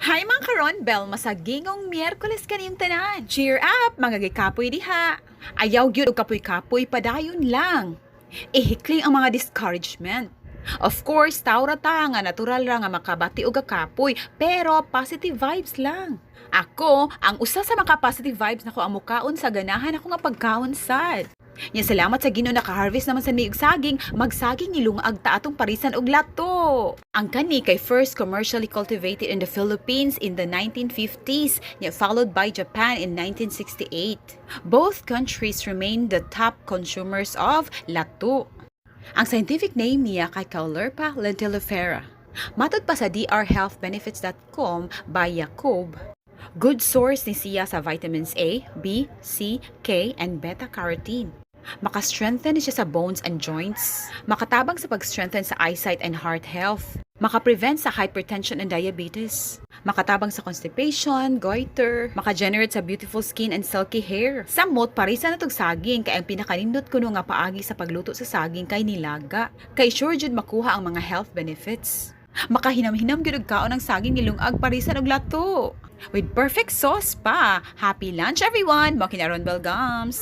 Hi, mga karon Bell, masagingong Miyerkules kaniyong tanan. Cheer up, mga gikapoy diha. Ayaw gyud og kapoy-kapoy, padayon lang. Ihikling ang mga discouragement. Of course, tao ra ta nga natural ra nga makabati og kapoy, pero positive vibes lang. Ako, ang usa sa mga positive vibes nako ang mukaon sa ganahan ako nga pagkaon sad. Nya salamat sa Ginoo, naka-harvest naman sa mi og saging, magsaging nilungag ta atong parisan og lato. Ang kani kay first commercially cultivated in the Philippines in the 1950s, nya followed by Japan in 1968. Both countries remain the top consumers of lato. Ang scientific name niya kay Caulerpa lentillifera. Matod pa sa drhealthbenefits.com by Jacob, good source ni siya sa vitamins A, B, C, K, and beta-carotene. Maka-strengthen ni siya sa bones and joints. Makatabang sa pag-strengthen sa eyesight and heart health. Maka-prevent sa hypertension and diabetes. Makatabang sa constipation, goiter. Maka-generate sa beautiful skin and silky hair. Samot, parisa na tog saging kay ang pinakanindot kuno nga paagi sa pagluto sa saging kay nilaga. Kay sure jud makuha ang mga health benefits. Makahinam-hinam gyud og kaon ang saging nilungag parisan og lato. With perfect sauce pa. Happy lunch, everyone! Mao kini Ron Bell Gums.